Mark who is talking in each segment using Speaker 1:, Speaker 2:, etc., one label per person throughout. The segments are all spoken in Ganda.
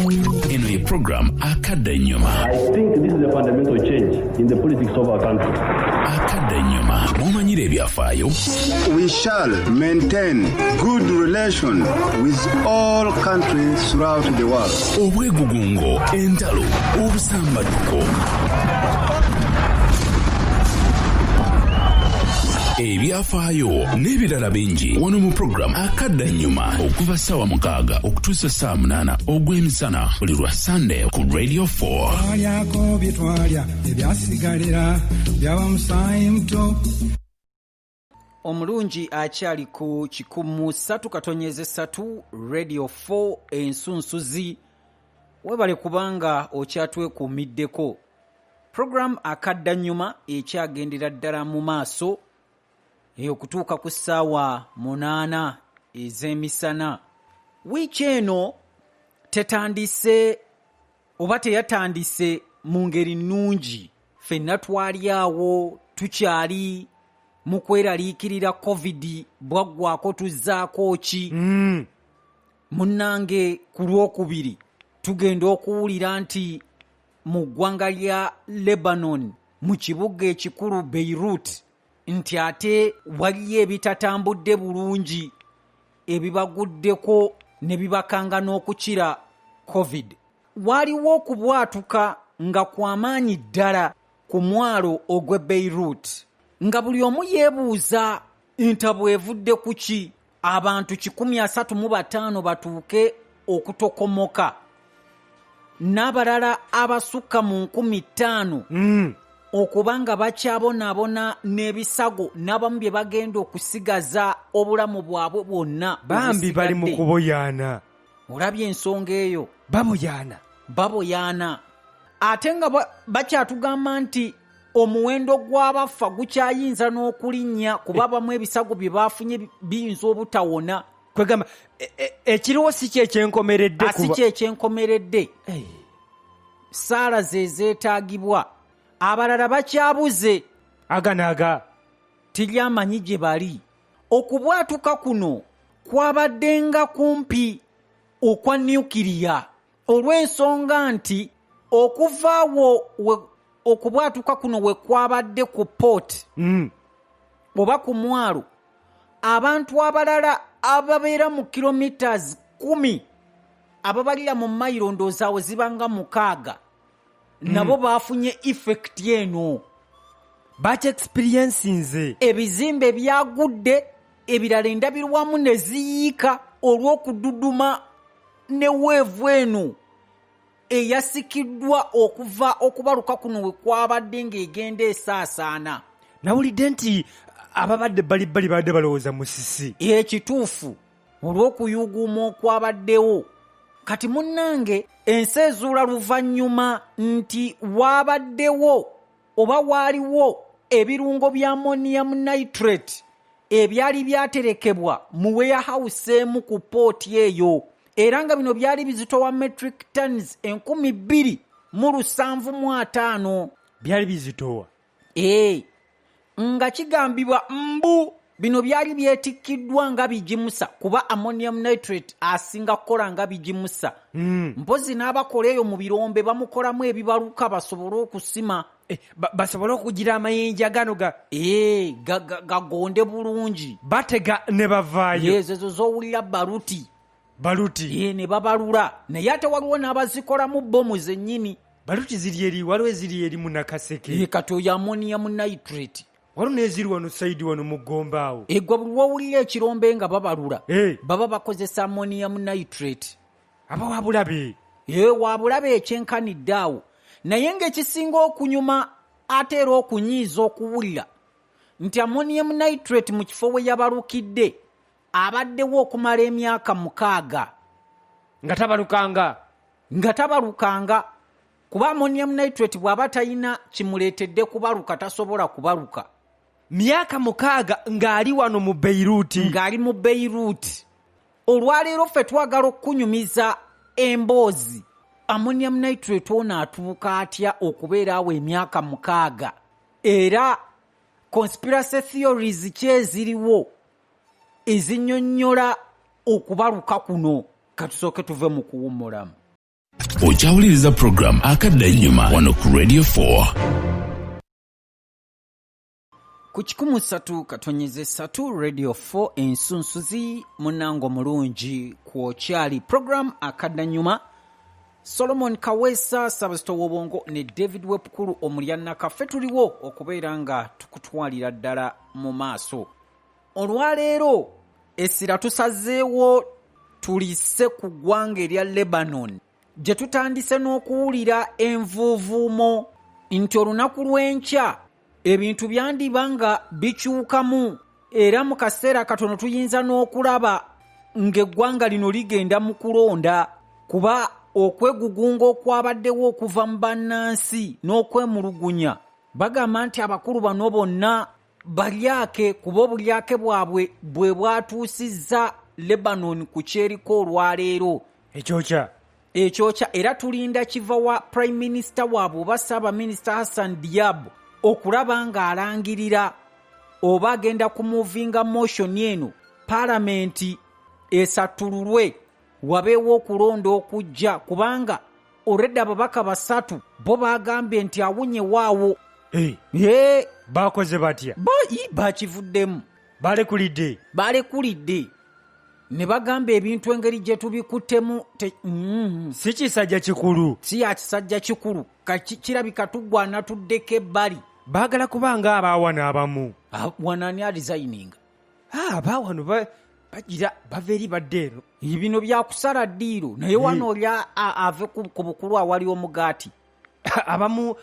Speaker 1: Eno ye program Akadda Ennyuma.
Speaker 2: I think this is a fundamental change in the politics of our country.
Speaker 1: Akadda Ennyuma mw'omanyira ebyafaayo.
Speaker 3: We shall maintain good relations with all countries throughout the world.
Speaker 1: Obwegugungo, entalo, obusambattuko, ebyafaayo n'ebirala bingi wano mu program Akadda Ennyuma okuva ssaawa 6 okutuusa ssaawa 8 ogw'emisana buli lwa Sunday ku Radio 4.
Speaker 4: Twalyako bye twalya, ebyasigalira byaba musaayi muto.
Speaker 5: Omulungi akyali ku kikumu ssatu katonyeze ssatu Radio 4 ensunsuzi, webale kubanga okyatwekuumiddeko. Program Akadda Nnyuma ekyagendera ddala mu maaso okutuuka ku ssaawa 8 ez'emisana. Wiiki eno tetandise oba teyatandise mu ngeri nnungi. Ffenna twali awo tukyali mu kweraliikirira COVID bwaggwako tuzzaako ki? Munnange ku Lwokubiri tugenda okuwulira nti mu ggwanga lya Lebanon mu kibuga ekikulu Beirut nti ate waliyo ebitatambudde bulungi ebibaguddeko ne bibakanga n'okukira COVID. Waaliwo okubwatuka nga kwa maanyi ddala ku mwalo ogw'e Beirut nga buli omu yeebuuza ntabwe evudde ku ki abantu 135 batuuke okutokomoka n'abalala abasukka mu 5,000 okuba nga bakyabonaabona n'ebisago n'abamu bye bagenda okusigaza obulamu bwabwe bwonna
Speaker 6: Bambi bali mu
Speaker 5: obusigadde.
Speaker 6: kuboyaana.
Speaker 5: Olabye ensonga eyo?
Speaker 6: Baboyaana.
Speaker 5: Baboyaana. Ate nga bakyatugamba nti omuwendo gw'abafa gukyayinza n'okulinnya kuba abamu ebisago bye bafunye biyinza obutawona.
Speaker 6: Kwegamba, ekiriwo si kye kyenkomeredde
Speaker 5: Si
Speaker 6: kuba
Speaker 5: kye kyenkomeredde. Ssaala ze zeetaagibwa. Abalala bakyabuze.
Speaker 6: Aga n'aga.
Speaker 5: Tiryamanyi gye bali. Okubwatuka kuno kwabadde nga kumpi okwa nukiriya olw'ensonga nti okuva awo okubwatuka kuno we kwabadde ku port oba ku mwalo, abantu abalala ababeera mu kilometers 10 ababalira mu mayiro ndowooza awo zibanga 6 nabo baafunye effect eno.
Speaker 6: Bakyexperiencinze.
Speaker 5: Ebizimbe byagudde, ebirala endabirwamu ne ziyiika olw'okududuma ne weevu eno eyasikiddwa okuva okubaluka kuno we kwabadde ng'egenda esaasaana.
Speaker 6: Nawulidde nti ababadde bbalibbali babadde balowooza musisi.
Speaker 5: Ekituufu olw'okuyuuguuma okwabaddewo. Kati munnange ensi ezuula luvannyuma nti waabaddewo oba waaliwo ebirungo bya ammonium nitrate ebyali byaterekebwa mu warehouse emu ku pooti eyo, era nga bino byali bizitowa metric tons 2775.
Speaker 6: Byali bizitowa?
Speaker 5: Nga kigambibwa mbu bino byali byetikkiddwa nga bigimusa, kuba ammonium nitrate asinga kukola nga bigimusa. Mpozi n'abakola eyo mu birombe bamukolamu ebibaluka basobole okusima.
Speaker 6: Basobole okugira amayinja gano
Speaker 5: gagonde bulungi.
Speaker 6: Batega ne bavaayo.
Speaker 5: Ezo ezo z'owulira baluti.
Speaker 6: Baluti.
Speaker 5: Ne babalula. Naye ate waliwo n'abazikolamu bbomu zennyini.
Speaker 6: Baluti ziri eri, waliwo eziri eri mu Nakaseke.
Speaker 5: Kati oyo ammonium nitrate.
Speaker 6: Waliwo n'eziri wano sayidi wano mu Gomba awo.
Speaker 5: Gwe buli w'owulira ekirombe nga babalula, baba bakozesa ammonium nitrate.
Speaker 6: Aba wa bulabe.
Speaker 5: Wa bulabe ekyenkanidde awo. Naye ng'ekisinga okunyuma ate era okunyiiza okuwulira nti ammonium nitrate mu kifo we yabalukidde abaddewo okumala emyaka 6.
Speaker 6: Nga tabalukanga.
Speaker 5: Nga tabalukanga. Kuba ammonium nitrate bw'aba talina kimuleetedde kubaluka tasobola kubaluka.
Speaker 6: Myaka 6 ng'ali wano mu Beirut.
Speaker 5: Ng'ali mu Beirut. Olwaleero ffe twagala okukunyumiza emboozi. Ammonium nitrate ono atuuka atya okubeera awo emyaka 6? Era conspiracy theories ki eziriwo ezinnyonnyola okubaluka kuno? Katusooke tuve mu kuwummulamu.
Speaker 1: Okyawuliriza program Akadda Ennyuma wano ku Radio 4.
Speaker 5: Ku 103.3 Radio 4 ensunsuzi, munange omulungi, kwokyali program Akadda Nyuma. Solomon Kaweesa Sabasito w'obwongo ne David Wepukulu omulyannaka, ffe tuliwo okubeera nga tukutwalira ddala mu maaso. Olwaleero essira tusazeewo tulisse ku ggwanga erya Lebanon, gye tutandise n'okuwulira envuuvuumo nti olunaku lw'enkya ebintu byandiba nga bikyukamu, era mu kaseera katono tuyinza n'okulaba ng'eggwanga lino ligenda mu kulonda, kuba okwegugunga okwabaddewo okuva mu bannansi n'okwemulugunya, bagamba nti abakulu bano bonna balyake, kuba obulyake bwabwe bwe bwatuusizza Lebanon ku kyeriko olwaleero.
Speaker 6: Ekyokya.
Speaker 5: Ekyokya. Era tulinda kiva wa prime minister waabwe oba ssaabaminisita Hassan Diab okulaba ng'alangirira oba agenda kumuvinga motion eno, paalamenti esattululwe, wabeewo okulonda okujja, kubanga already ababaka 3 bo bagambye nti awunye waawo.
Speaker 6: Hey, bakoze batya?
Speaker 5: Bakivuddemu.
Speaker 6: Balekulidde.
Speaker 5: Balekulidde ne bagamba ebintu engeri gye tubikuttemu
Speaker 6: si kisajja kikulu.
Speaker 5: Si ya kisajja kikulu. Kirabika tuggwana tuddeko ebbali.
Speaker 6: Baagala kubanga abaawano abamu.
Speaker 5: Wano ani aresigninga?
Speaker 6: Abaawano bagira bava eri badde eno.
Speaker 5: Bino byakusala ddiiro, naye wano oli ave ku bukulu awali omugaati.
Speaker 6: Abamu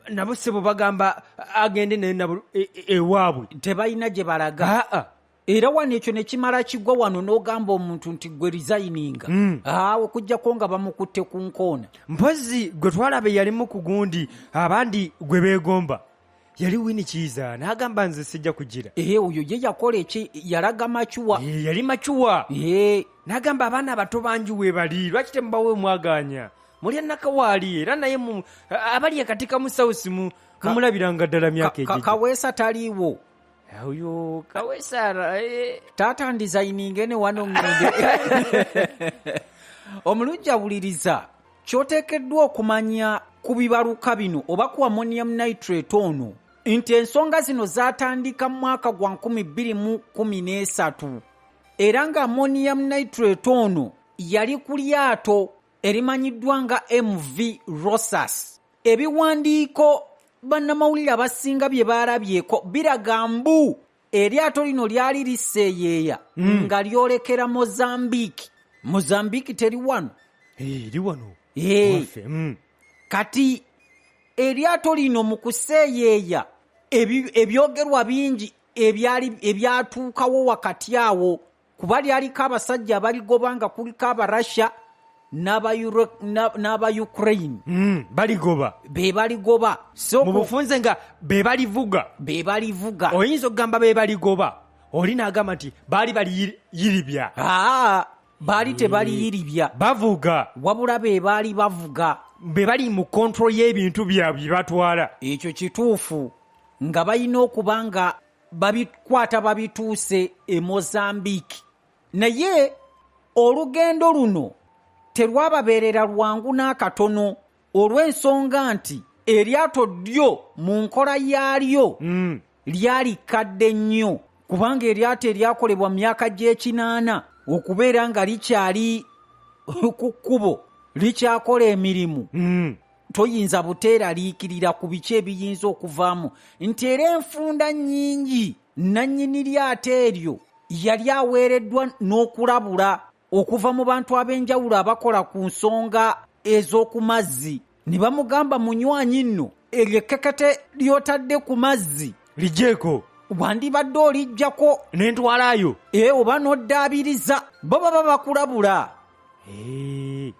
Speaker 6: nabo ssebo bagamba agende naye nabo ewaabwe.
Speaker 5: Tebalina gye balaga. Era wano ekyo ne kimala kigwa wano n'ogamba omuntu nti gwe resigninga. Awo okuggyako nga bamukutte ku nkoona.
Speaker 6: Mpozzi gwe twalaba eyalimu ku gundi, abandi gwe beegomba, yali Winnie Kiiza, n'agamba nze sijja kugira.
Speaker 5: Oyo ye yakola eki, yalaga mature.
Speaker 6: Yali mature. N'agamba abaana abato bangi weebali, lwaki temubawe mwagaanya? Mulya nakawaali era naye abali akatika mu South mumulabiranga ddala myaka egijja.
Speaker 5: Kaweesa taliiwo.
Speaker 6: Oyo Kaweesa.
Speaker 5: Taata ndesigninge ne wano ŋŋende. Omulungi awuliriza, ky'oteekeddwa okumanya ku bibaluka bino oba ku ammonium nitrate ono, nti ensonga zino zaatandika mu mwaka gwa 2013, era nga ammonium nitrate ono yali ku lyato erimanyiddwa nga MV Rosas. Ebiwandiiko bannamawulire abasinga bye baalabyeko biraga mbu eryato lino lyali liseeyeeya nga lyolekera Mozambique. Mozambique teri wano?
Speaker 6: Eri wano. Waffe.
Speaker 5: Kati eryato lino mu kuseeyeeya, ebyogerwa bingi ebyatuukawo wakati awo, kuba lyaliko abasajja abaligoba nga kuliko Abarussia n'aba Ukraine.
Speaker 6: Baligoba.
Speaker 5: Be baligoba. So
Speaker 6: mu bufunze nga be balivuga.
Speaker 5: Be balivuga.
Speaker 6: Oyinza okugamba be baligoba, oli n'agamba nti baali baliyiribya.
Speaker 5: Aa, baali tebaliyiribya.
Speaker 6: Bavuga.
Speaker 5: Wabula be baali bavuga.
Speaker 6: Be bali mu control y'ebintu byabwe bye batwala.
Speaker 5: Ekyo kituufu, nga balina okuba nga babikwata babituuse e Mozambique. Naye olugendo luno terwababeerera lwangu n'akatono, olw'ensonga nti eryato ddyo mu nkola yaalyo lyali kkadde nnyo, kubanga eryato eryakolebwa mu myaka gy'ekinaana okubeera nga likyali ku kkubo likyakola emirimu, toyinza buteeraliikirira ku biki ebiyinza okuvaamu, nti era enfunda nnyingi nannyini lyato eryo yali aweereddwa n'okulabula okuva mu bantu ab'enjawulo abakola ku nsonga ez'oku mazzi, ne bamugamba, munywanyi nno, eryo ekkekete ly'otadde ku mazzi
Speaker 6: ligyeko,
Speaker 5: wandibadde olijjako
Speaker 6: n'entwalayo
Speaker 5: oba n'oddaabiriza. Bo baba bakulabula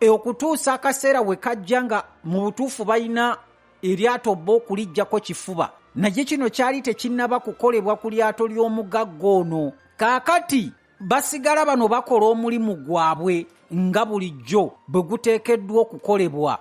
Speaker 5: okutuusa akaseera we kajja nga mu butuufu balina eryato bo okulijjako kifuba, naye kino kyali tekinnaba kukolebwa ku lyato ly'omugagga ono. Kaakati basigala bano bakola omulimu gwabwe nga bulijjo bwe guteekeddwa okukolebwa.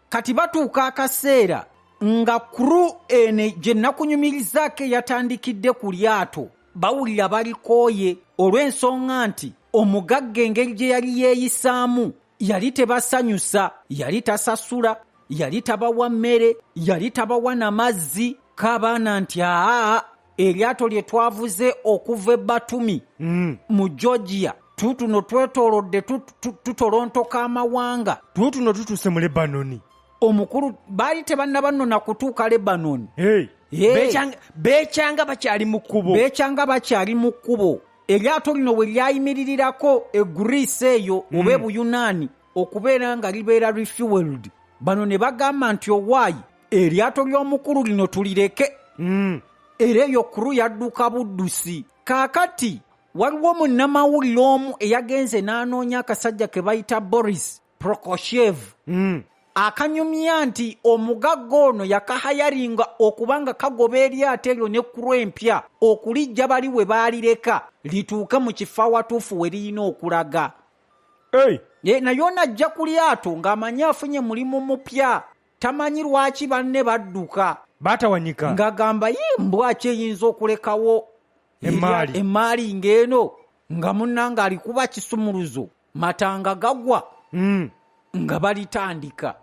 Speaker 5: Kati batuuka akaseera nga crew eno gye nakunyumirizaako eyatandikidde ku lyato bawulira balikooye, olw'ensonga nti omugagga engeri gye yali yeeyisaamu. Yali tebasanyusa, yali tasasula, yali tabawa mmere, yali tabawa na mazzi. K'abaana nti aa, eryato lye twavuze okuva e Batumi mu Georgia, tuutuno twetoolodde, tutolontoka amawanga,
Speaker 6: tuutuno tutuuse mu Lebanoni.
Speaker 5: Omukulu baali tebannaba nno na kutuuka Lebanoni.
Speaker 6: Hey.
Speaker 5: Hey.
Speaker 6: Beekyanga bakyali mu kkubo.
Speaker 5: Beekyanga bakyali mu kkubo. Eryato lino we lyayimiririrako e Greece eyo oba e Buyunaani okubeera nga libeera refueled, bano ne bagamba nti owaayi, eryato ly'omukulu lino tulireke. Era eyo crew yadduka buddusi. Kaakati waliwo munnamawulire omu eyagenze n'anoonya akasajja ke bayita Boris Prokoshev, akanyumya nti omugagga ono yakahayaringa okuba nga kagoba eryato eryo ne crew empya okulijja bali we baalireka lituuke mu kifo awatuufu we lirina okulaga.
Speaker 6: Hey.
Speaker 5: Naye ono ajja ku lyato ng'amanyi afunye mulimu mupya, tamanyi lwaki banne badduka.
Speaker 6: Baatawanyika.
Speaker 5: Ng'agamba ye mbwa ki eyinza okulekawo
Speaker 6: Emmaali.
Speaker 5: Emmaali ng'eno, nga munnange alikuba kisumuluzo, matanga gagwa, nga balitandika.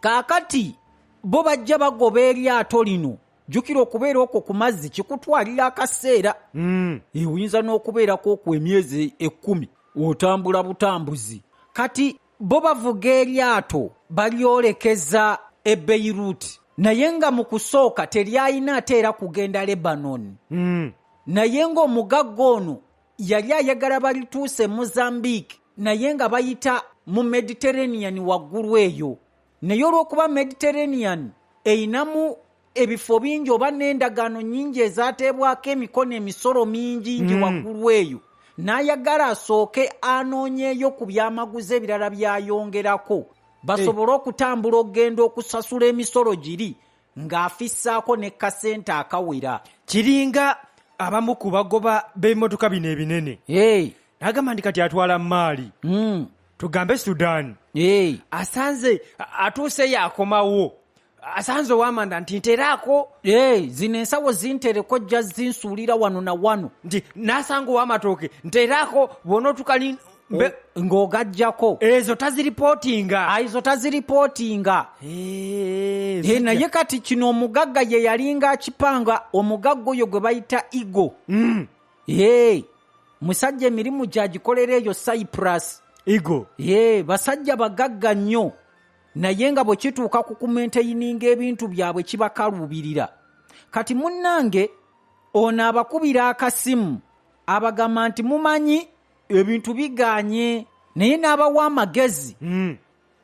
Speaker 5: Kaakati bo bajja bagoba eryato lino. Jjukira okubeera okwo ku mazzi kikutwalira akaseera. Oyinza n'okubeerako okwo emyezi 10 otambula butambuzi. Kati bo bavuga eryato balyolekeza e Beirut, naye nga mu kusooka teryalina ate era kugenda Lebanon. Naye ng'omugagga ono yali ayagala balituuse Mozambique, naye nga bayita mu Mediterranean waggulu eyo. Naye olw'okuba Mediterranean eyinamu ebifo bingi oba n'endagaano nnyingi ezaateebwako emikono, emisolo mingi ngi waggulu eyo, n'ayagala asooke anoonyeeyo ku byamaguzi ebirala by'ayongerako basobole okutambula okugenda okusasula emisolo giri ng'afissaako ne kasente akawera.
Speaker 6: Kiringa abamu ku bagoba b'ebimotoka bino ebinene. N'agamba nti kati atwala maali. Tugambe Sudan. Asanze atuuseyo akomawo. Asanze ow'amanda nti nteraako.
Speaker 5: Zino ensawo zintereko jja zinsuulira wano na wano.
Speaker 6: Nti n'asanga ow'amatooke nteraako bw'onootuuka
Speaker 5: ng'ogaggyako.
Speaker 6: Ezo taziripootinga.
Speaker 5: Ezo taziripootinga. Naye kati kino omugagga ye yalinga akipanga, omugagga oyo gwe bayita Igo. Musajja emirimu gy'agikolera eyo Cyprus.
Speaker 6: Igo.
Speaker 5: Basajja bagagga nnyo, naye nga bwe kituuka ku kumaintaininga ebintu byabwe kibakaluubirira. Kati munnange ono abakubira akasimu abagamba nti mumanyi ebintu bigaanye, naye n'abawa amagezi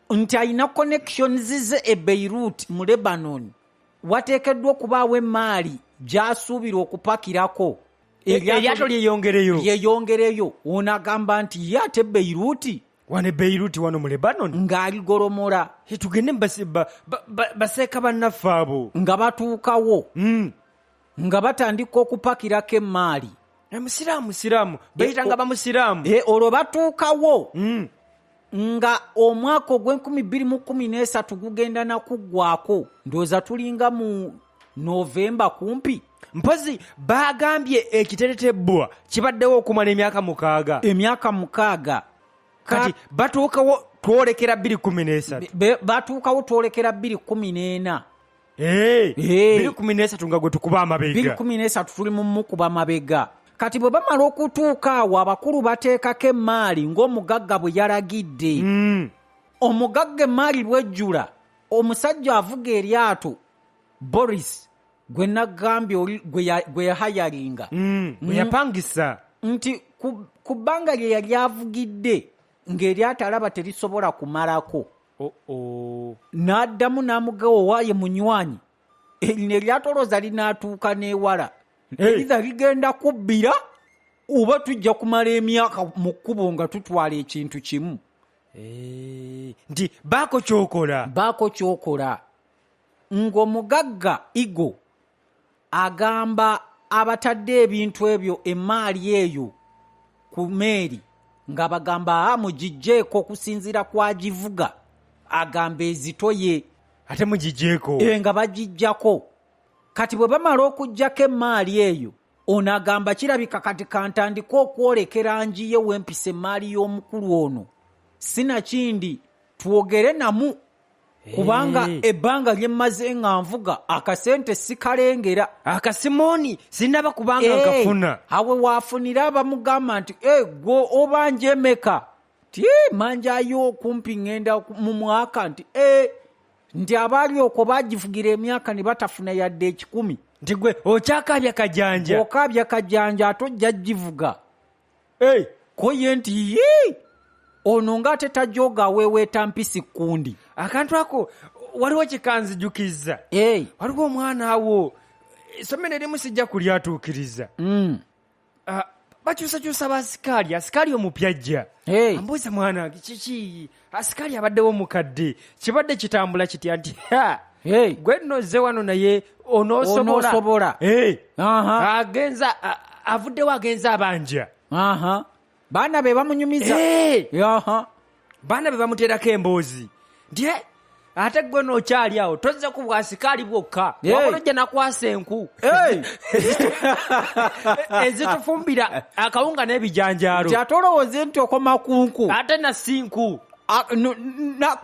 Speaker 5: nti alina connections ze e Beirut mu Lebanon, wateekeddwa okubaawo emmaali gy'asuubira okupakirako
Speaker 6: eryato lyeyongereyo.
Speaker 5: Lyeyongereyo. Ono agamba nti ye ate Beirut,
Speaker 6: wano e Beirut wano mu Lebanon
Speaker 5: ng'aligolomola.
Speaker 6: Tugende baseeka bannaffe abo.
Speaker 5: Nga batuukawo nga batandika okupakirako emmaali.
Speaker 6: Musiraamu bayitanga bamusiraamu.
Speaker 5: Olwo batuukawo nga omwaka ogw'2013 gugenda nakuggwako, ndowooza tulinga mu Novemba kumpi.
Speaker 6: Mpozi bagambye ekiteretebbwa kibaddewo okumala emyaka 6.
Speaker 5: Emyaka 6.
Speaker 6: Kati batuukawo twolekera 2013.
Speaker 5: Batuukawo twolekera 2014.
Speaker 6: 2013 nga gwe tukuba amabega.
Speaker 5: 2013 tuli mu mukuba mabega. Kati bwe bamala okutuuka awo abakulu bateekako emmaali ng'omugagga bwe yalagidde. Omugagga emmaali bw'ejjula, omusajja avuga eryato Boris gwe nagambye oli gwe yahayaringa,
Speaker 6: gwe yapangisa,
Speaker 5: nti ku bbanga lye yali avugidde ng'eryato alaba terisobola kumalako. N'addamu n'amugawa owaaye munywanyi, lino eryato olowooza linaatuuka n'ewala, eriza ligenda kubbira oba tujja kumala emyaka mu kkubo nga tutwala ekintu kimu.
Speaker 6: Nti baako ky'okola.
Speaker 5: Baako ky'okola. Ng'omugagga Igo agamba abatadde ebintu ebyo emmaali eyo ku meeri, ng'abagamba mugiggyeko okusinziira kw'agivuga, agamba ezitoye.
Speaker 6: Ate mugiggyeko.
Speaker 5: Nga bagiggyako. Kati bwe bamala okuggyako emmaali eyo, ono agamba kirabika kati kantandike okwolekera ngiye wempisa emmaali y'omukulu ono. Sinakindi twogere namu, kubanga ebbanga lye mmaze nga nvuga akasente sikalengera.
Speaker 6: Akasimooni sinaba kubanga nkafuna.
Speaker 5: Awe waafunira abamugamba nti, "Gwe obanja emeka?" Ti, "Manjayo okumpi ŋŋenda mu mwaka." Nti, nti abaali okwo bagivugira emyaka ne batafuna yadde 100.
Speaker 6: Nti gwe okyakaabya kajanja.
Speaker 5: Okaabya kajanja ate ojja givuga. Ko ye nti, "Yii, ono ng'ate tajooga aweeweeta mpisi kkundi."
Speaker 6: Akantu ako waliwo kikanzijukiza. Waliwo omwana awo essomero erimu sijja kulyatuukiriza. Bakyusakyusa basikaali, asikaali omupya ajja. Ambuuza, "Mwana, kiki asikaali abaddewo mukadde kibadde kitambula kitya?" Nti, "Ha, gwe nno ozze wano naye onoosobola."
Speaker 5: Onoosobola.
Speaker 6: Agenza avuddewo agenza abanja.
Speaker 5: Baana be bamunyumiza.
Speaker 6: Baana be bamuteerako emboozi nti, "Eh, ate gwe nookyali awo tozze ku bwasikaali bwokka, wabula ojja nakwasa enku ezitufumbira akawunga n'ebijanjaalo."
Speaker 5: Nti ate olowooze nti okoma ku nku.
Speaker 6: Ate nasinku.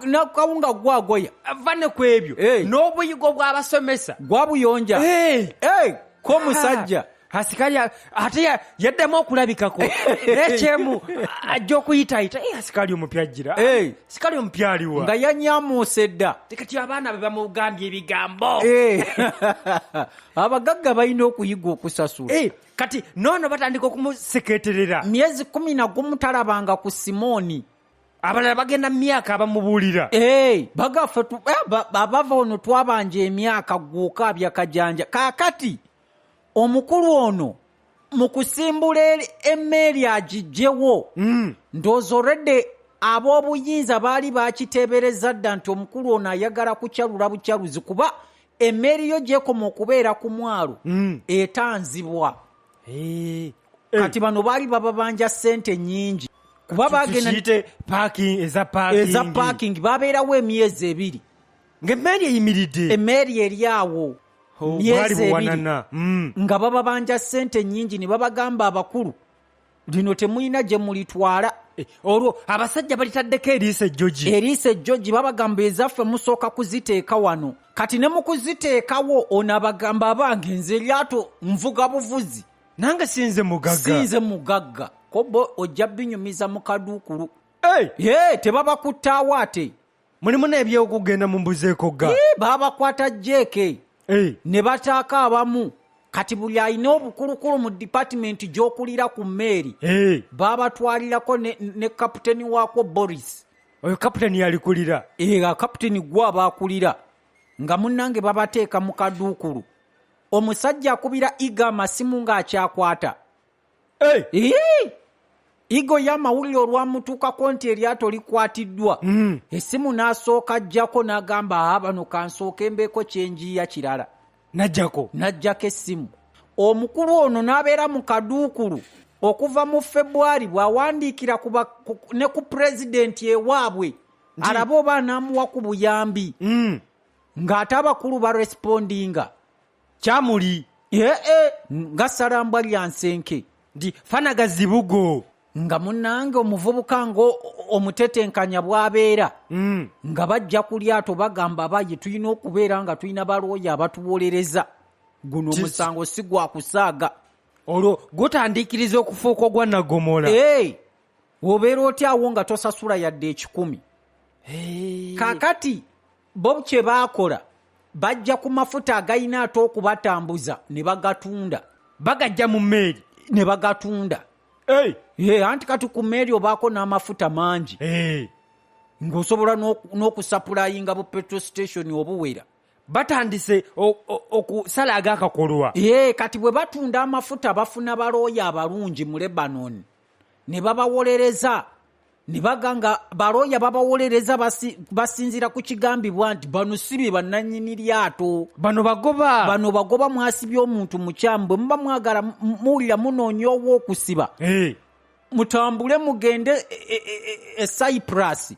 Speaker 5: Nakawunga gwagoya.
Speaker 6: Va ne ku ebyo, n'obuyigo bw'abasomesa
Speaker 5: gwabuyonja. Ko musajja.
Speaker 6: Asikaali ate yaddamu okulabikako n'ekyemu ajja okuyitayita, "Eh, asikaali omupya ajjira, asikaali omupya aliwa?"
Speaker 5: Nga yanyamuuse dda.
Speaker 6: Kati abaana be bamugambye ebigambo.
Speaker 5: Abagagga balina okuyiga okusasula.
Speaker 6: Kati noono batandika okumuseketerera.
Speaker 5: Myezi 11 talabanga ku simooni.
Speaker 6: Abalala bagenda mu myaka abamubuulira.
Speaker 5: Bagaffe abava ono twabanja emyaka, gwokaabya kajanja. Kaakati omukulu ono mu kusimbula emmeeri agijjewo, ndowooza olwedde ab'obuyinza baali bakiteebereza dda nti omukulu ono ayagala kukyalula bukyaluzi, kuba emmeeri yo gyekoma okubeera ku mwalo etanzibwa. Kati bano baali bababanja ssente nnyingi kuba bagenda
Speaker 6: Tukiyite parking, eza parking.
Speaker 5: Eza parking. Babeerawo emyezi 2
Speaker 6: ng'emmeeri eyimiridde.
Speaker 5: Emmeeri eri awo
Speaker 6: Oh,
Speaker 5: myezi
Speaker 6: bwali
Speaker 5: 2
Speaker 6: buwanana.
Speaker 5: Nga bababanja ssente nnyingi ne babagamba abakulu, "Lino temulina gye mulitwala."
Speaker 6: Olwo abasajja balitaddeko eriiso ejjogi.
Speaker 5: Eriiso ejjogi. Babagamba, "Ezaffe musooka kuziteeka wano." Kati ne mu kuziteekawo ono abagamba, "Abange, nze eryato nvuga buvuzi."
Speaker 6: Nange sinze mugagga.
Speaker 5: Sinze mugagga. Kobo ojja binyumiza mu kaduukulu.
Speaker 6: Hey!
Speaker 5: Ye tebabakuttaawo ate.
Speaker 6: Mulimu n'ebyokugenda mu mbuzeekogga.
Speaker 5: Ii, babakwata jeeke ne bataako abamu. Kati buli alina obukulukulu mu dipatimenti gy'okulira ku mmeeri babatwalirako ne kaputeni waakwo Boris.
Speaker 6: Oyo kaputeni yalikulira.
Speaker 5: Era kaputeni gwe abaakulira nga munnange babateeka mu kaduukulu. Omusajja akubira Iga amasimu ng'akyakwata.
Speaker 6: Hey!
Speaker 5: Ii! Igo y'amawulire olwamutuukako nti eryato likwatiddwa, essimu n'asooka ajjako n'agamba, "Aa, bano kansooke mbeeko kyenjiya kirala."
Speaker 6: Najjako.
Speaker 5: N'ajjako essimu. Omukulu ono n'abeera mu kaduukulu okuva mu Febwari bw'awandiikira ne ku pulezidenti ewaabwe alabe oba anaamuwa ku buyambi, ng'ate abakulu barespondinga
Speaker 6: Kyamuli.
Speaker 5: Ee, nga ssalambwa lya nsenke.
Speaker 6: Nti fanaga zibugo.
Speaker 5: Nga munnange omuvubuka nga omutetenkanya bw'abeera, nga bajja ku lyato bagamba, "Abaye, tulina okubeera nga tulina balooya abatuwolereza, guno omusango si gwa kusaaga."
Speaker 6: Olwo gutandikiriza okufuuka ogwa naggomola.
Speaker 5: Ee, obeera otyawo nga tosasula yadde 100? Kaakati bo kye baakola, bajja ku mafuta agayina ate okubatambuza ne bagatunda.
Speaker 6: Bagajja mu mmeeri.
Speaker 5: Ne bagatunda.
Speaker 6: Hey!
Speaker 5: Ye, anti kati ku mmeeri obaako n'amafuta mangi ng'osobola n'okusapulayinga bu petrol station obuwera.
Speaker 6: Batandise okusala ag'akakolwa.
Speaker 5: Ye, kati bwe batunda amafuta bafuna balooya abalungi mu Lebanon ne babawolereza, ne baga nga balooya babawolereza basinziira ku kigambibwa nti bano si be bannannyini lyato.
Speaker 6: Bano bagoba.
Speaker 5: Bano bagoba, mwasibye omuntu mukyamu. Bwe muba mwagala muwulira munoonya ow'okusiba, mutambule mugende e Cyprus.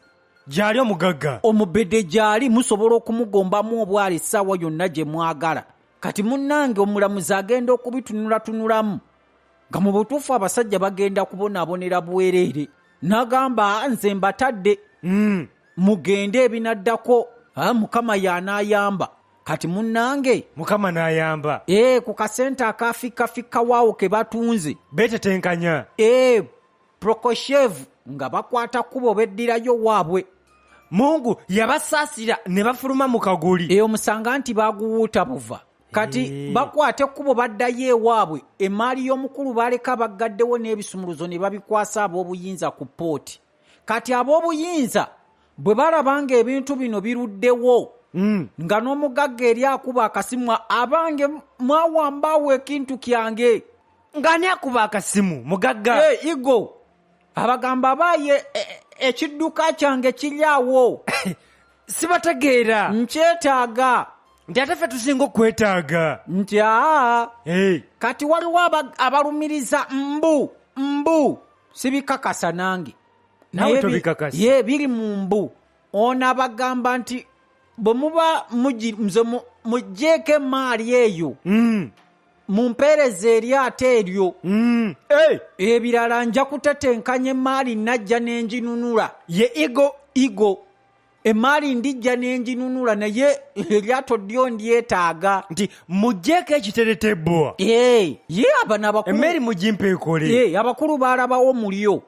Speaker 6: Gyali omugagga.
Speaker 5: Omubede gyali, musobola okumugombamu obwala essaawa yonna gye mwagala. Kati munnange omulamuzi agenda okubitunulatunulamu nga mu butuufu abasajja bagenda kubonaabonera bwereere. N'agamba, nze mbatadde, mugende, ebinaddako Mukama y'anaayamba. Kati munnange,
Speaker 6: Mukama n'ayamba.
Speaker 5: Ee, ku kasente akafikkafikka waawo ke batunze,
Speaker 6: beetetenkanya.
Speaker 5: Ee, Prokoshev nga bakwata kkubo beddirayo waabwe.
Speaker 6: Mungu yabasaasira ne bafuluma mu kaguli.
Speaker 5: Eyo musanga nti baguwuuta buva. Kati bakwata ekkubo baddayo ewaabwe. Emmaali y'omukulu baaleka baggaddewo n'ebisumuluzo ne babikwasa ab'obuyinza ku ppooti. Kati ab'obuyinza bwe balaba ng'ebintu bino biruddewo, nga n'omugagga eri akuba akasimu, abange mwawambaawo ekintu kyange.
Speaker 6: Ng'ani akuba akasimu? Mugagga?
Speaker 5: Hey, Igo abagamba, abaaye ekidduka kyange kiri awo.
Speaker 6: Sibategeera.
Speaker 5: Nkyetaaga.
Speaker 6: Nti ate ffe tusinga okwetaaga.
Speaker 5: Nti aa.
Speaker 6: Hey.
Speaker 5: Kati waliwo abalumiriza mbu sibikakasa nange.
Speaker 6: Nawe
Speaker 5: Naye
Speaker 6: tobikakasa.
Speaker 5: Ye biri mu mbu. Ono abagamba nti bwe muba nze muggyeko emaali eyo, mumpeereze eryato eryo.
Speaker 6: Hey!
Speaker 5: Ebirala nja kutetenkanya emaali najja n'enginunula.
Speaker 6: Ye Igo.
Speaker 5: Igo emaali ndijja n'enginunula, naye eryato ddyo ndyetaaga.
Speaker 6: Nti muggyeko ekiteretebwa.
Speaker 5: Ee, ye abano abakulu,
Speaker 6: emmeri mugimpa ekole.
Speaker 5: Ee, abakulu baalabawo mulyo.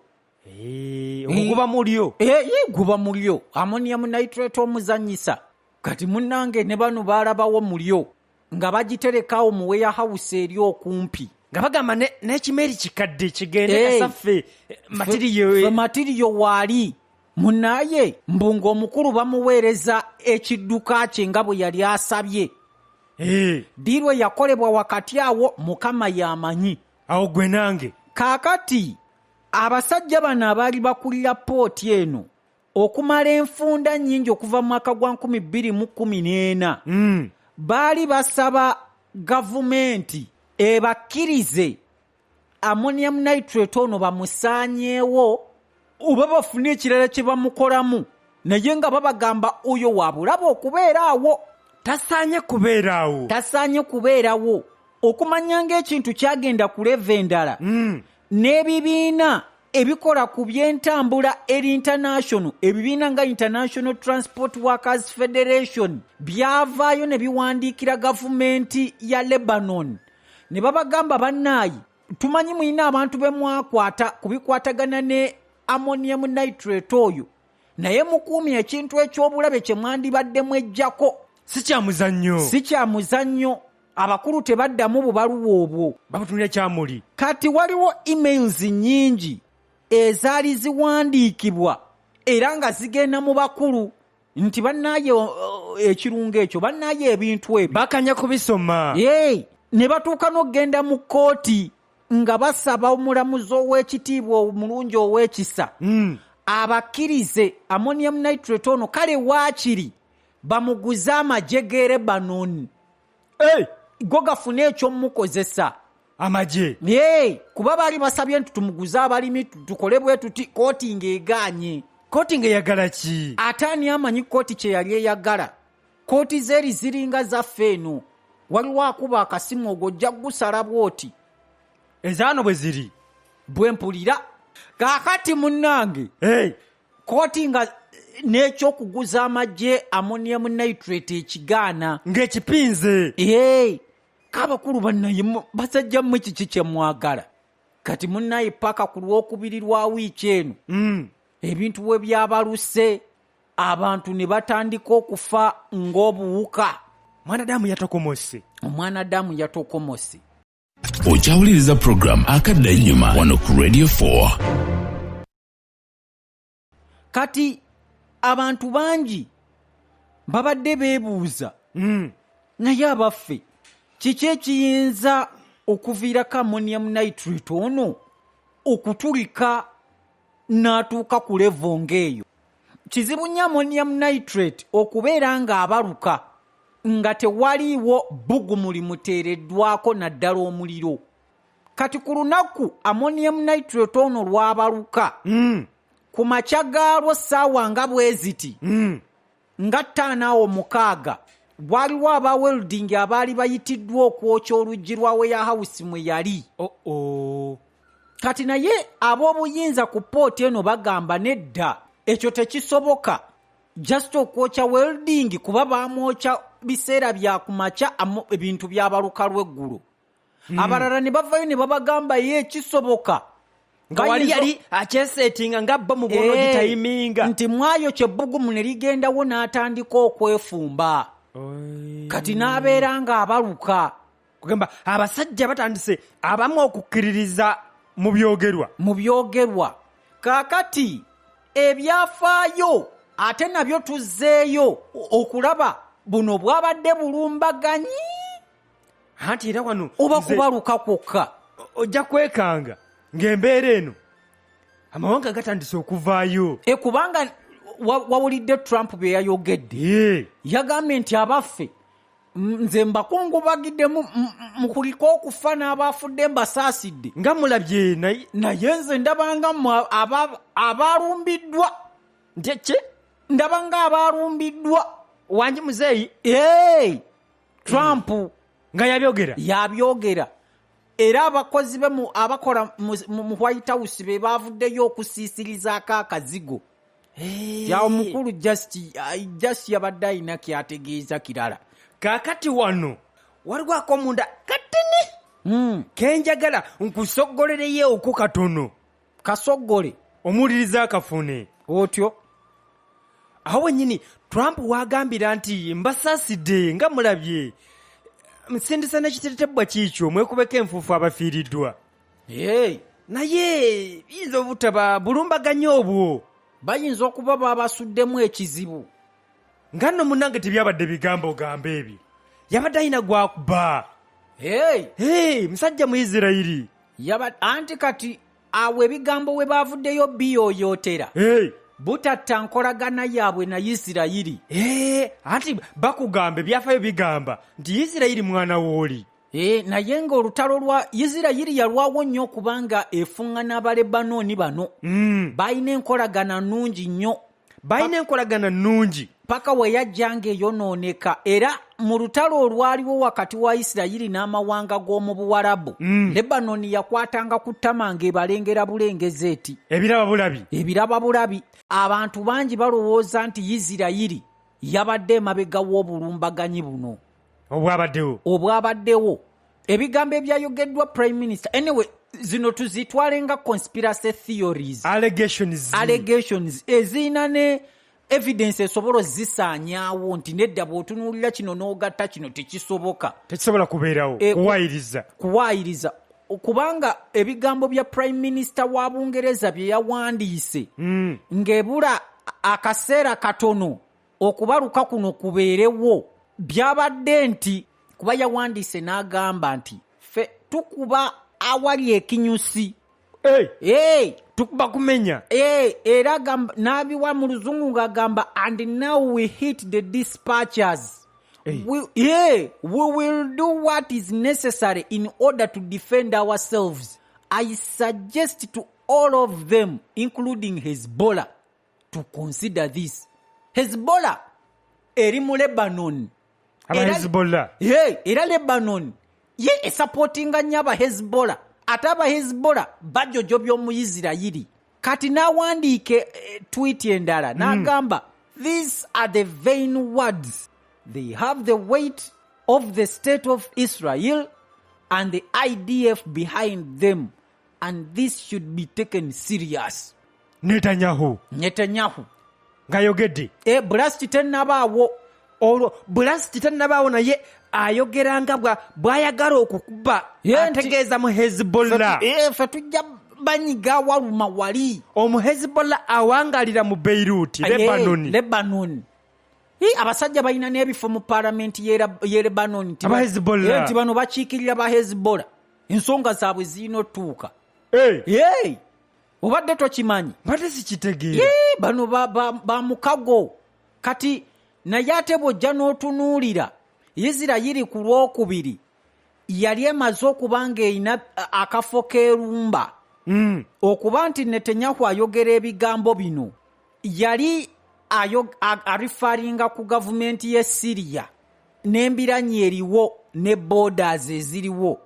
Speaker 6: Oguba mulyo.
Speaker 5: Ee, ye guba mulyo, ammonium nitrate omuzannyisa. Kati munnange ne bano baalabawo mulyo nga bagiterekawo mu warehouse eri okumpi,
Speaker 6: nga bagamba n'ekimeri kikadde kigende, kasaffe matiriyo.
Speaker 5: Ffe matiriyo waali munnaye. Mbu ng'omukulu bamuweereza ekidduka kye nga bwe yali asabye. Ddiirwe yakolebwa wakati awo Mukama y'amanyi.
Speaker 6: Awo gwe nange.
Speaker 5: Kaakati abasajja bano abaali bakulira pooti eno okumala enfunda nnyingi okuva mu mwaka gwa 2014 baali basaba gavumenti ebakkirize ammonium nitrate ono bamusaanyeewo oba bafune ekirala kye bamukolamu, naye nga babagamba oyo wa bulabe okubeera awo.
Speaker 6: Tasaanye kubeera awo.
Speaker 5: Tasaanye kubeerawo. Okumanya ng'ekintu kyagenda ku level endala, n'ebibiina ebikola ku by'entambula eri international, ebibiina nga International Transport Workers Federation, byavaayo ne biwandiikira gavumenti ya Lebanon ne babagamba, bannaayi, tumanyi mulina abantu be mwakwata ku bikwatagana ne ammonium nitrate oyo, naye mukuumye ekintu eky'obulabe kye mwandibadde mwejjako.
Speaker 6: Si kya muzannyo.
Speaker 5: Si kya muzannyo. Abakulu tebaddamu bubaluwa obwo.
Speaker 6: Babutunira kyamuli.
Speaker 5: Kati waliwo emails nnyingi ezaali ziwandiikibwa era nga zigenda mu bakulu nti bannaaye, ekirungo ekyo, bannaaye, ebintu ebyo.
Speaker 6: Bakanya kubisoma.
Speaker 5: Ee, ne batuuka n'okugenda mu kkooti nga basaba omulamuzi ow'ekitiibwa omulungi ow'ekisa abakkirize ammonium nitrate ono, kale waakiri bamuguze amagye g'e Lebanon.
Speaker 6: Hey!
Speaker 5: Go gafune ekyomukozesa.
Speaker 6: Amagye.
Speaker 5: Ee, kuba baali basabye nti tumuguze abalimi, tukole bwe tuti. Kooti ng'egaanye.
Speaker 6: Kooti ng'eyagala ki?
Speaker 5: Ate ani amanyi kooti kye yali eyagala? Kooti zeeri ziringa zaffe eno, waliwo akuba akasimu ogwo ojja gusala bw'oti.
Speaker 6: Ezaano bwe ziri.
Speaker 5: Bwe mpulira kaakati munnange,
Speaker 6: Hey!
Speaker 5: kooti nga n'ekyokuguza amagye ammonium nitrate ekigaana.
Speaker 6: Ng'ekipinze.
Speaker 5: Ee, kaabakulu bannaye, basajja mmwe, kiki kye mwagala? Kati munnaye paka ku Lwokubiri lwa wiiki eno ebintu we byabaluse, abantu ne batandika okufa ng'obuwuka.
Speaker 6: Mwana damu yatokomose.
Speaker 5: Omwana damu yatokomose.
Speaker 1: Okyawuliriza program Akadda Ennyuma wano ku Radio 4.
Speaker 5: Kati abantu bangi babadde beebuuza, naye abaffe, kiki ekiyinza okuviirako ammonium nitrate ono okutulika n'atuuka ku level ng'eyo? Kizibu nnyo ammonium nitrate okubeera ng'abaluka nga tewaliiwo bbugumu limuteereddwako, naddala omuliro. Kati ku lunaku ammonium nitrate ono lwabaluka, ku makya gaalwo ssaawa nga bwe ziti, nga 5 awo 6, waliwo aba welding abaali bayitiddwa okwokya oluggi lwa warehouse mwe yali.
Speaker 6: Oh, oh.
Speaker 5: Kati naye ab'obuyinza ku pooti eno bagamba nedda, ekyo tekisoboka, just okwokya welding, kuba bamwokya biseera bya kumakya, ebintu byabaluka lweggulo. Abalala ne bavayo ne babagamba ye kisoboka.
Speaker 6: Nga wali yali akyesetinga nga bo mu bwono gitayiminga.
Speaker 5: Nti mwayokya ebbugumu ne ligendawo n'atandika okwefumba, kati n'abeera ng'abaluka.
Speaker 6: Kugamba abasajja batandise abamu okukkiririza mu byogerwa.
Speaker 5: Mu byogerwa. Kaakati ebyafaayo ate nabyo tuzzeeyo okulaba buno bwabadde bulumbaganyi
Speaker 6: Anti era wano
Speaker 5: oba kubaluka kwokka.
Speaker 6: Ojja kwekanga ng'embeera eno amawanga gatandise okuvaayo.
Speaker 5: Kubanga wawulidde Trump bye yayogedde. Yagambye nti abaffe, nze mbakungubagidde, mukuliko okufa n'abafudde mbasaasidde.
Speaker 6: Nga mulabye
Speaker 5: naye. Naye nze ndabanga mmwe abalumbiddwa.
Speaker 6: Nti ki?
Speaker 5: Ndaba nga abalumbiddwa.
Speaker 6: Wangi muzeeyi.
Speaker 5: Hey! Trump
Speaker 6: nga yabyogera.
Speaker 5: Yabyogera, era abakozi be abakola mu White House be bavuddeyo okusiisirizaako akazigo. Ya omukulu just yabadde alina kyategeeza kirala.
Speaker 6: Kaakati wano waliwo akomunda katini kenjagala nkusoggolereyo katono.
Speaker 5: Kasoggole.
Speaker 6: Omuwuliriza akafune.
Speaker 5: Otyo.
Speaker 6: Awo wennyini Trump wagambira nti mbasaasidde nga mulabye, nsindisa n'ekiteretebwa kiikyo mwekubeko enfuufu abafiiriddwa. Naye biyinza obutaba bulumbaganyi obwo.
Speaker 5: Bayinza okuba babasuddemu ekizibu.
Speaker 6: Nga nno munnange tebyabadde bigambo gamba ebyo, yabadde alina gwakuba. Hey, musajja mu Isirayiri.
Speaker 5: Anti kati awo ebigambo we bavuddeyo biyooyootera butatta nkolagana yaabwe na Isirayiri.
Speaker 6: Anti bakugamba ebyafaayo bigamba nti Isirayiri mwana wooli.
Speaker 5: Naye ng'olutalo lwa Isirayiri yalwawo nnyo okubanga efuŋŋana Abalebanooni bano. Balina enkolagana nnungi nnyo.
Speaker 6: Balina enkolagana nnungi.
Speaker 5: Paka we yajja ng'eyonooneka, era mu lutalo olwaliwo wakati wa Isirayiri n'amawanga g'omu Buwarabu, Lebanoni yakwatanga ku ttama ng'ebalengera bulengezi eti.
Speaker 6: Ebiraba bulabi.
Speaker 5: Ebiraba bulabi. Abantu bangi balowooza nti Isirayiri yabadde emabega w'obulumbaganyi buno
Speaker 6: obwabaddewo.
Speaker 5: Obwabaddewo. Ebigambo ebyayogeddwa Prime Minister, anyway, zino tuzitwale nga conspiracy theories.
Speaker 6: Allegations.
Speaker 5: Allegations ezirina ne evidence esobola ozisaanyaawo nti nedda, bw'otunuulira kino n'ogatta kino, tekisoboka.
Speaker 6: Tekisobola kubeerawo. Kuwaayiriza.
Speaker 5: Kuwaayiriza, kubanga ebigambo bya Prime Minister wa Bungereza bye yawandiise ng'ebula akaseera katono okubaluka kuno kubeerewo byabadde nti, kuba yawandiise n'agamba nti ffe tukuba awali ekinyusi.
Speaker 6: Hey,
Speaker 5: Hey!
Speaker 6: Tukuba kumenya.
Speaker 5: Hey, era n'abiwa mu Luzungu ng'agamba, "And now we hit the dispatchers."
Speaker 6: Hey.
Speaker 5: Yeah, we will do what is necessary in order to defend ourselves. I suggest to all of them, including Hezbollah, to consider this. Hezbollah eri mu Lebanon.
Speaker 6: Aba Hezbollah.
Speaker 5: Yeah, era Lebanon ye esupportinga nnyo aba Hezbollah, ate aba Hezbollah bajojobya Omuyisirayiri. Kati n'awandiika tweet endala n'agamba, "These are the vain words. They have the weight of the state of Israel and the IDF behind them, and this should be taken serious."
Speaker 6: Netanyahu.
Speaker 5: Netanyahu.
Speaker 6: Ng'ayogedde.
Speaker 5: Blast tennabaawo.
Speaker 6: Olwo blast tannabaawo, naye ayogera nga bw'ayagala okukuba.
Speaker 5: Ye
Speaker 6: Ategeeza mu Hezbollah.
Speaker 5: Ffe tujja banyiga awaluma wali.
Speaker 6: Omu Hezbollah awangalira mu Beirut, Lebanon.
Speaker 5: Lebanon. Abasajja balina n'ebifo mu paalamenti ye Lebanon nti
Speaker 6: Aba Hezbollah.
Speaker 5: Nti bano bakiikirira ba Hezbollah, ensonga zaabwe zirina otuuka.
Speaker 6: Hey,
Speaker 5: Hey, obadde tokimanyi?
Speaker 6: Mbadde sikitegeera.
Speaker 5: Bano ba mukago. Kati naye ate bw'ojja n'otunuulira Isirayiri ku Lwokubiri yali emaze okuba ng'erina akafo k'erumba. Okuba nti Netanyahu ayogera ebigambo bino, yali areferringa ku gavumenti y'e Siriya n'embiranyi eriwo ne borders eziriwo.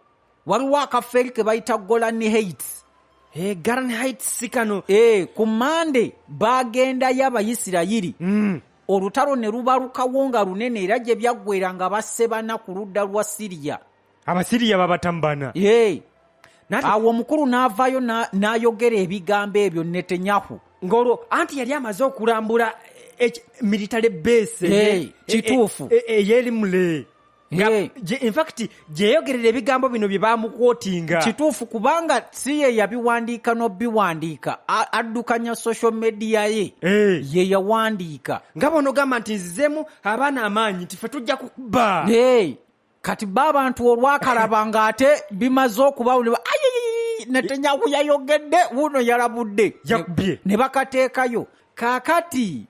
Speaker 5: Waliwo akafo eri ke bayita Golan Heights.
Speaker 6: Eh, Golan Heights kano.
Speaker 5: Ku Mande baagendayo Abayisirayiri. Olutalo ne lubalukawo nga lunene, era gye byaggwera nga basse bana ku ludda lwa Siriya.
Speaker 6: Abasiriya babatamu bana.
Speaker 5: Awo omukulu n'avaayo n'ayogera ebigambo ebyo, Netanyahu.
Speaker 6: Ng'olwo anti yali amaze okulambula military base
Speaker 5: Kituufu.
Speaker 6: Ey'erimule. In fact gyeyogerera ebigambo bino bye bamukwotinga.
Speaker 5: Kituufu, kubanga si ye yabiwandiika n'obiwandiika, addukanya social media ye. Ye yawandiika.
Speaker 6: Nga bw'onogamba nti nzizeemu abaana amaanyi nti ffe tujja kukuba.
Speaker 5: Kati ba abantu olwakalaba ng'ate bimaze okuba, Netanyahu yayogedde, wuno yalabudde.
Speaker 6: Yakubye.
Speaker 5: Ne bakateekayo. Kaakati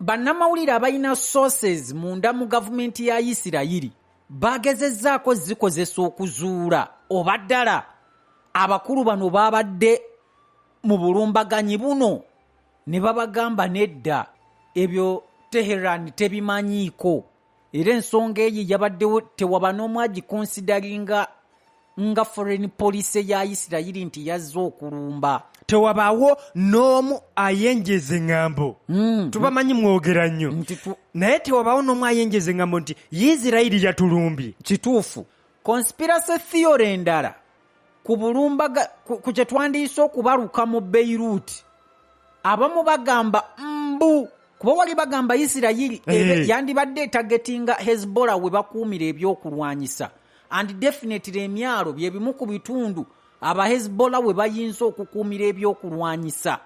Speaker 5: bannamawulire abalina sources munda mu gavumenti ya Isirayiri bagezezzaako zikozesa okuzuula oba ddala abakulu bano babadde mu bulumbaganyi buno, ne babagamba nedda, ebyo Teheran tebimanyiiko, era ensonga eyo yabaddewo tewaba n'omu agiconsideringa nga foreign policy ya Isirayiri nti yazze okulumba.
Speaker 6: Tewabaawo n'omu ayenjeza eŋŋambo. Tubamanyi mwogera nnyo, naye tewabaawo n'omu ayenjeza eŋŋambo nti Isirayiri yatulumbye.
Speaker 5: Kituufu. Conspiracy theory endala ku bulumbaga ku kye twandiyise okubaluka mu Beirut, abamu bagamba mbu kuba wali bagamba Isirayiri yandibadde etargetinga Hezbollah we bakuumira ebyokulwanyisa, and definitely emyalo bye bimu ku bitundu aba Hezbollah we bayinza okukuumira ebyokulwanyisa.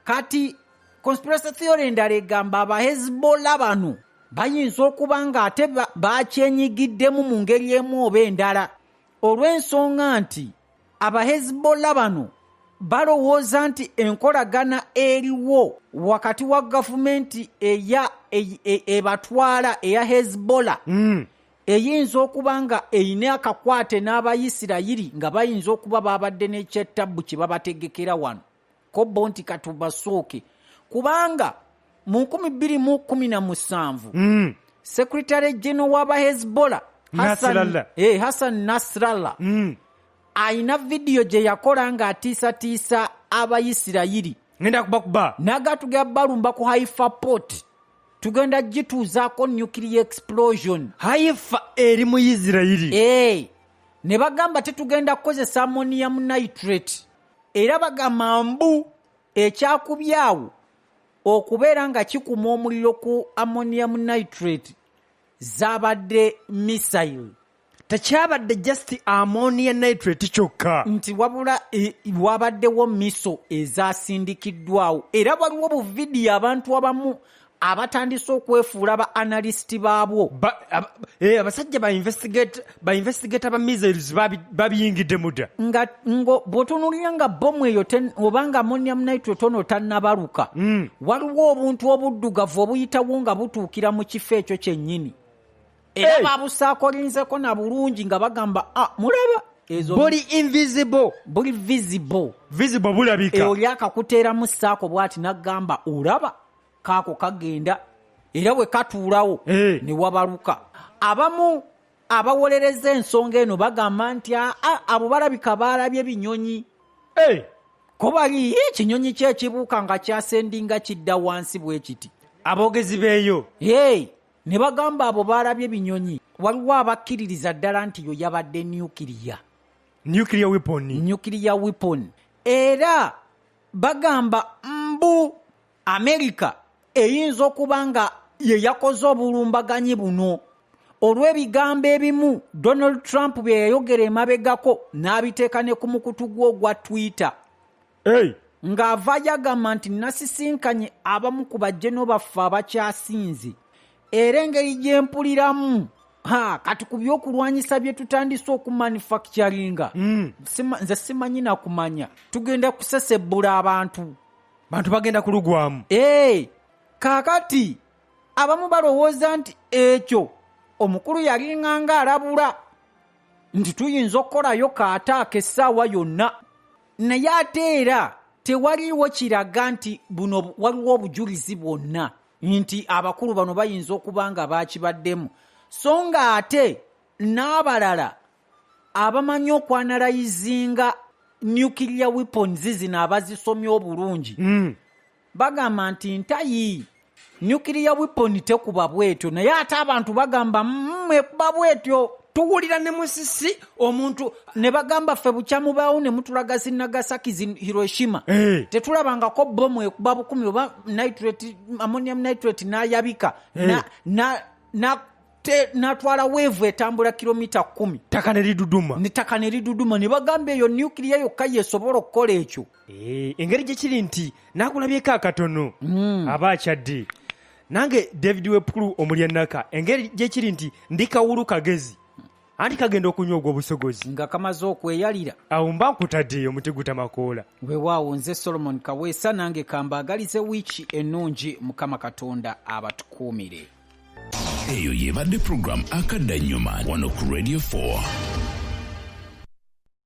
Speaker 5: Kati conspiracy theory endala egamba aba Hezbollah bano bayinza okuba nga ate bakyenyigiddemu mu ngeri emu oba endala, olw'ensonga nti aba Hezbollah bano balowooza nti enkolagana eriwo wakati wa gavumenti eya ebatwala eya Hezbollah eyinza okuba nga eyina akakwate n'Abayisirayiri, nga bayinza okuba babadde n'ekyettabu kye babategekera wano ko bo nti katubasooke, kubanga mu 2017 Secretary General w'aba Hezbollah
Speaker 6: Nasrallah.
Speaker 5: Hassan Nasrallah ayina vidiyo gye yakola ng'atiisatiisa Abayisirayiri.
Speaker 6: Ngenda kubakuba.
Speaker 5: N'agatuga balumba ku Haifa Port, tugenda gituuzaako nuclear explosion.
Speaker 6: Haifa eri mu Isirayiri.
Speaker 5: Ne bagamba tetugenda kukozesa ammonium nitrate, era bagamba mbu ekyakubyawo okubeera nga kikuma omuliro ku ammonium nitrate zabadde missile.
Speaker 6: Tekyabadde just ammonia nitrate kyokka,
Speaker 5: nti wabula wabaddewo missile ezasindikiddwawo. Era waliwo buvidiyo abantu abamu abatandise okwefuula ba analyst baabwo.
Speaker 6: Abasajja ba investigator ba missiles babiyingidde mudda.
Speaker 5: Nga bw'otunuulira nga bomu eyo obanga ammonium nitrate ono tannabaluka, waliwo obuntu obuddugavu obuyitawo nga butuukira mu kifo ekyo kyennyini. Era babusaakolinzeko na bulungi nga bagamba, mulaba ezo
Speaker 6: buli invisible,
Speaker 5: buli visible,
Speaker 6: visible bulabika.
Speaker 5: Oli akakuteeramu saako bw'ati n'agamba olaba kaako kagenda, era bwe katuulawo ne wabaluka. Abamu abawolereza ensonga eno bagamba nti abo balabika baalabye binyonyi. Ko bali ekinyonyi kye kibuuka nga kyasendinga kidda wansi bwe kiti.
Speaker 6: Aboogezi beeyo.
Speaker 5: Ne bagamba abo baalabye binyonyi. Waliwo abakkiririza ddala nti yo yabadde nuclear.
Speaker 6: Nuclear weapon.
Speaker 5: Nuclear weapon. Era bagamba mbu Amerika eyinza okuba nga ye yakoze obulumbaganyi buno olw'ebigambo ebimu Donald Trump bye yayogera emabegako n'abiteeka ne ku mukutu gwe ogwa Twitter. Ng'avaayo agamba nti nasisinkanye abamu ku bajjeno baffe abakyasinze, era engeri gye mpuliramu kati ku byokulwanyisa bye tutandise okumanufacturinga, nze simanyi na kumanya, tugenda kusesebbula abantu.
Speaker 6: Bantu bagenda kulugwamu.
Speaker 5: Kaakati abamu balowooza nti ekyo omukulu yalinganga alabula nti tuyinza okukolayo kaataaka essaawa yonna, naye ate era tewaliiwo kiraga nti buno waliwo obujulizi bwonna nti abakulu bano bayinza okuba nga baakibaddemu. So nga ate n'abalala abamanyi okwanalayizinga Nuclear weapons zino, abazisomye obulungi bagamba nti ntayi nuclear weapon tekuba bwetyo, naye ate abantu bagamba, ekuba bwetyo."
Speaker 6: Tuwulira ne musisi omuntu
Speaker 5: Ne bagamba, "Ffe bukyamubaawo ne mutulaga zi Nagasaki, zi Hiroshima, tetulabangako bomu ekuba 1000 oba nitrate, ammonium nitrate n'ayabika n'atwala wave etambula kilomita 10."
Speaker 6: Ttaka ne liduduma.
Speaker 5: Nettaka ne liduduma. Ne bagamba eyo nuclear yokka yesobola okukola ekyo.
Speaker 6: Engeri gye kiri nti nakulabyeko akatono aba akyadde nange David Wepukulu Omulyannaka, engeri gye kiri nti ndi kawulu kagezi, anti kagenda okunywa ogw'obusogozi
Speaker 5: nga kamaze okweyalira.
Speaker 6: Awo mba nkutadde omuti gutamakoola.
Speaker 5: Weewaawo, nze Solomon Kaweesa, nange kambaagalize wiiki ennungi. Mukama Katonda abatukuumire.
Speaker 1: Eyo yebadde program Akadda Nnyuma wano ku Radio 4.